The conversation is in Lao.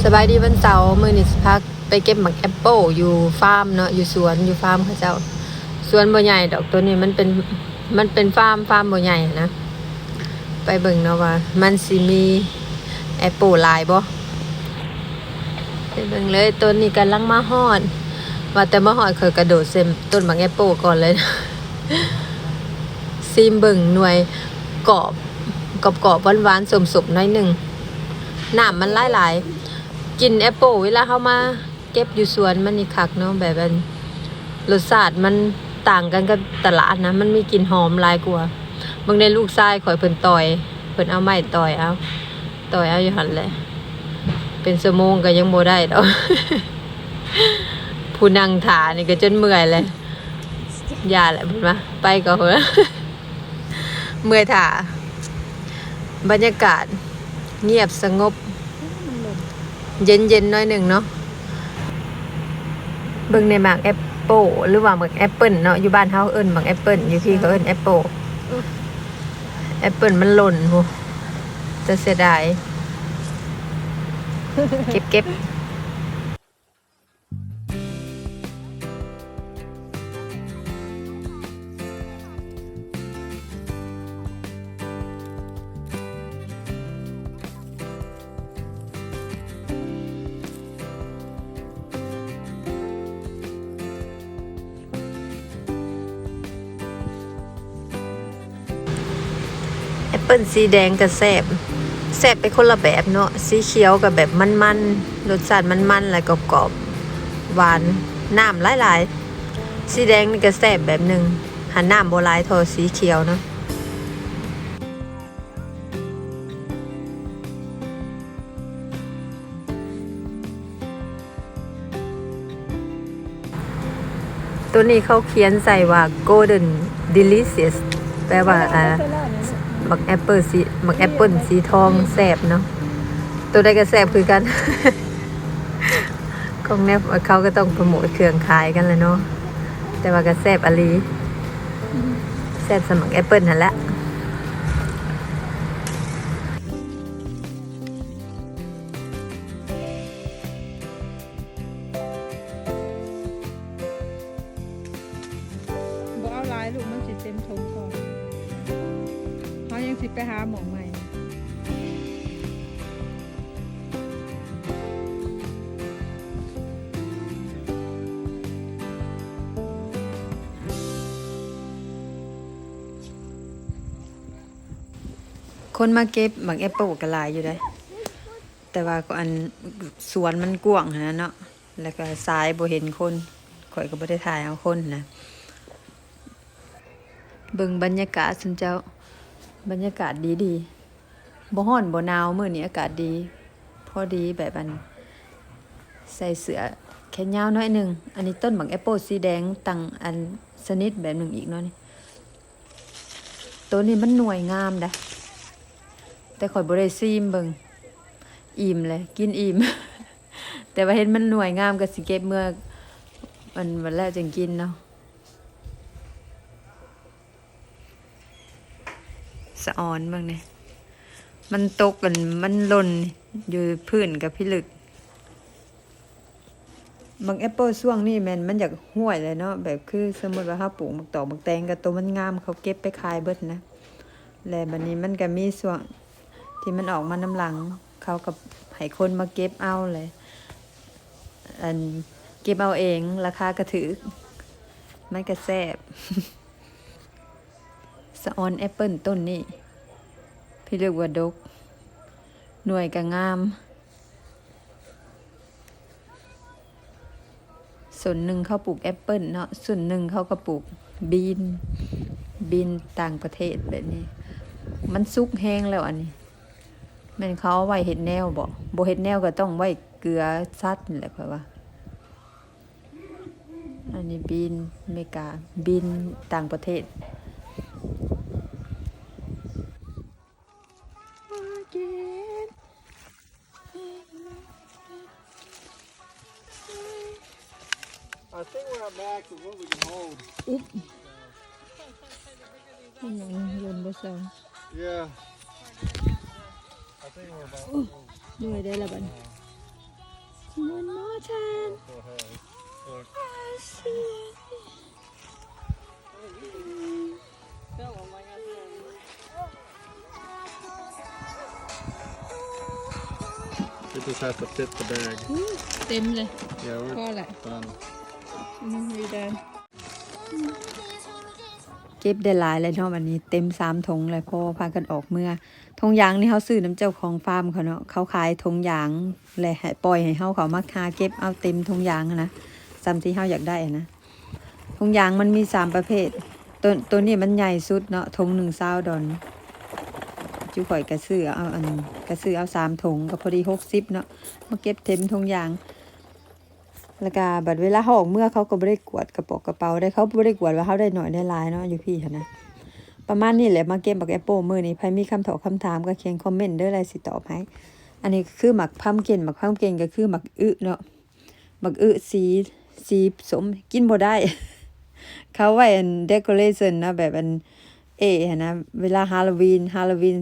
ສະບາຍດີວັນເສົາ, ມື້ນີ້ຊິພາໄປເກັບໝາກແອັບເປິ້ນຢູ່ຟາມເນາະ, ຢູ່ສວນ, ຢູ່ຟາມເຂົາເຈົ້າ. ສວນບໍ່ໃຫຍ່ດອກ, ໂຕນີ້ມັນເປັນ, ມັນເປັນຟາມ, ຟາມບໍ່ໃຫຍ່ນະ. ໄປເບິ່ງເນາະວ່າມັນຊິມີແອັບເປິ້ນຫຼາຍບໍ່. ໄປເບິ່ງເລີຍ, ໂຕນີ້ກຳລັງມາຮອດ. ວ່າແຕ່ມາຮອດ ຂ້ອຍກະໂດດໃສ່ຕົ້ນໝາກແອັບເປິ້ນກ່ອນເລີຍ. ຊີມເບິ່ງໜ່ວຍກອບ, ກອບໆ ຫວານໆ ສົ້ມໆ ໜ້ອຍໜຶ່ງ. ນ້ຳມັນຫຼາຍໆ. ກິ່ນແອັບເປິ້ນເວລາເຮົາມາເກັບຢູ່ສວນມັນນີ້ຄັກເນາະ, ແບບອັນ ລົດຊາດມັນຕ່າງກັນກັບຕະຫຼາດນະ, ມັນມີກິ່ນຫອມຫຼາຍກວ່າ. ເບິ່ງໃນລູກຊາຍຂ້ອຍ ເພິ່ນຕ່ອຍ, ເພິ່ນເອົາໄມ້ຕ່ອຍເອົາ, ຕ່ອຍເອົາຢູ່ຫັ້ນແຫຼະ. ເປັນຊົ່ວໂມງກໍຍັງບໍ່ໄດ້ດອກ. ຜູ້ນັ່ງຖ້ານີ້ກໍຈົນເມື່ອຍແຫຼະ. ຢ່າແຫຼະ ເພິ່ນວ່າ ໄປກໍເຮີ້. ເມື່ອຍຖ້າ. ບັນຍາກາດງຽບສະຫງົບ, ເຢັນໆ ໜ້ອຍໜຶ່ງເນາະ. ເບິ່ງໃນໝາກແອັບເປິ້ນ ຫຼືວ່າໝາກແອັບເປິ້ນເນາະ, ຢູ່ບ້ານເຮົາເອີ້ນໝາກແອັບເປິ້ນ, ຢູ່ພີ້ເຂົາເອີ້ນແອັບເປິ້ນ. ແອັບເປິ້ນມັນຫຼົ່ນພຸ້ນ, ແຕ່ເສຍດາຍ. ເກັບໆ. ແອັບເປິ້ນສີແດງກໍແຊບ, ແຊບໄປຄົນລະແບບເນາະ. ສີຂຽວກໍແບບມັນໆ, ລົດຊາດມັນໆ ແລະ ກອບໆ ຫວານ, ນ້ຳຫຼາຍໆ. ສີແດງນີ້ກໍແຊບແບບໜຶ່ງ, ຫາກນ້ຳບໍ່ຫຼາຍເທົ່າສີຂຽວເນາະ. ໂຕນີ້ເຂົາຂຽນໃສ່ວ່າ Golden Delicious ແປວ່າ ອ່າ ບັກແອັບເປິ້ນສີ, ບັກແອັບເປິ້ນສີທອງແຊບເນາະ. ໂຕໃດກໍແຊບຄືກັນ. ຂອງແນວເຂົາກໍຕ້ອງໂປຣໂມດເຄື່ອງຂາຍກັນແຫຼະເນາະ, ແຕ່ວ່າກໍແຊບອີ່ຫຼີ, ແຊບສ່ຳບັກແອັບເປິ້ນຫັ້ນແຫຼະ. ບໍ່ເອົາຫຼາຍລູກ, ມັນຊິເຕັມຖົງກ່ອນ. ເຮົາຍັງຊິໄປຫາໝ່ອງໃໝ່. ຄົນມາເກັບໝາກແອັບເປິ້ນກໍຫຼາຍຢູ່ເດ້, ແຕ່ວ່າອັນ ສວນມັນກວ້າງຫັ້ນນະເນາະ, ແລ້ວກໍສາຍບໍ່ເຫັນຄົນ, ຂ້ອຍກໍບໍ່ໄດ້ຖ່າຍເອົາຄົນນະ. ເບິ່ງບັນຍາກາດຊຸມເຈົ້າ, ບັນຍາກາດດີໆ, ບໍ່ຮ້ອນບໍ່ໜາວ, ມື້ນີ້ອາກາດດີ ພໍດີ ແບບອັນ ໃສ່ເສື້ອແຂນຍາວໜ້ອຍໜຶ່ງ. ອັນນີ້ຕົ້ນບັກແອັບເປິ້ນສີແດງຕ່າງອັນຊະນິດແບບໜຶ່ງອີກເນາະນີ້. ໂຕນີ້ມັນໜ່ວຍງາມເດ້, ແຕ່ຂ້ອຍບໍ່ໄດ້ຊີມເບິ່ງ. ອີ່ມແຫຼະ, ກິນອີ່ມ. ແຕ່ວ່າເຫັນມັນໜ່ວຍງາມກໍຊິເກັບເມືອ ອັນ ບັດແລ້ວຈຶ່ງກິນເນາະ. ສະອອນເບິ່ງແດ່, ມັນຕົກ ອັນ ມັນຫຼົ່ນຢູ່ພື້ນກໍພິລຶກ. ບັກແອັບເປິ້ນຊ່ວງນີ້ແມ່ນມັນຢາກຫ້ວຍແຫຼະເນາະ, ແບບຄືສົມມຸດວ່າເຮົາປູກໝາກຕອກໝາກແຕງ ກໍໂຕມັນງາມ ເຂົາເກັບໄປຂາຍເບິດນະ. ແລະ ບັດນີ້ມັນກໍມີຊ່ວງທີ່ມັນອອກມານຳຫຼັງ, ເຂົາກໍໃຫ້ຄົນມາເກັບເອົາແຫຼະ, ອັນ ເກັບເອົາເອງ, ລາຄາກໍຖືກ, ມັນກໍແຊບ. ສະອອນແອັບເປິ້ນຕົ້ນນີ້ ພິລຶກວ່າດົກ, ໜ່ວຍກໍງາມ. ສ່ວນໜຶ່ງເຂົາປູກແອັບເປິ້ນເນາະ, ສ່ວນໜຶ່ງເຂົາກໍປູກບີນ, ບີນຕ່າງປະເທດແບບນີ້. ມັນສຸກແຮງແລ້ວອັນນີ້. ແມ່ນເຂົາເອົາໄວ້ເຮັດແນວບໍ? ບໍ່ເຮັດແນວກໍຕ້ອງໄວ້ເກືອສັດນີ້ແຫຼະ ຂ້ອຍວ່າ. ອັນນີ້ບີນອາເມລິກາ, ບີນຕ່າງປະເທດ. ອຸບ ອີ່ຫຍັງ ເລີ່ມບໍ່ເຊົາ. Yeah. ໂອ້ຍ ໜ່ວຍໄດ້ລະບັດນີ້. One more time. You just have to fit the bag. ເຕັມເລີຍ Yeah, ພໍ we're ລະ done. ອືມ we done. ເກັບໄດ້ຫຼາຍແລ້ວເນາະ ບັດນີ້ເຕັມສາມຖົງແລ້ວ ພໍພາກັນອອກເມືອ. ຖົງຢາງນີ້ເຮົາຊື້ນຳເຈົ້າຂອງຟາມເຂົາເນາະ ເຂົາຂາຍຖົງຢາງ ແລະ ໃຫ້ ປ່ອຍໃຫ້ເຮົາເຂົ້າມາຫາເກັບເອົາເຕັມຖົງຢາງຫັ້ນນະ ສ່ຳທີ່ເຮົາຢາກໄດ້ຫັ້ນນະ. ຖົງຢາງມັນມີສາມປະເພດ ໂຕ ໂຕນີ້ມັນໃຫຍ່ສຸດເນາະ ຖົງໜຶ່ງຊາວດອນ. ຈຸຂ້ອຍກະຊື້ເອົາ ອັນ ກະຊື້ເອົາສາມຖົງ ກະພໍດີຫົກສິບເນາະ ມາເກັບເຕັມຖົງຢາງ. ແລ້ວກະບັດເວລາເຮົາອອກເມືອ ເຂົາກໍບໍ່ໄດ້ກວດກະເປາະກະເປົາໃດ ເຂົາບໍ່ໄດ້ກວດວ່າເຮົາໄດ້ໜ້ອຍໄດ້ຫຼາຍເນາະ ຢູ່ພີ້ຫັ້ນນະ. ປະມານນີ້ແຫຼະ ມາເກັບບັກແອັບເປິ້ນມື້ນີ້ ໃຜມີຄຳຖາມຄຳຖາມກໍຂຽນຄອມເມັນເດີ ລາຍຊິຕອບໃຫ້. ອັນນີ້ຄືໝາກພັມກິນ ໝາກພັມກິນກໍຄືໝາກອຶເນາະ ໝາກອຶສີ ສີສົ້ມ ກິນບໍ່ໄດ້ ເຂົາໄວ້ອັນ decoration ນະ ແບບອັນ ເອຫັ້ນນະ ເວລາ Halloween Halloween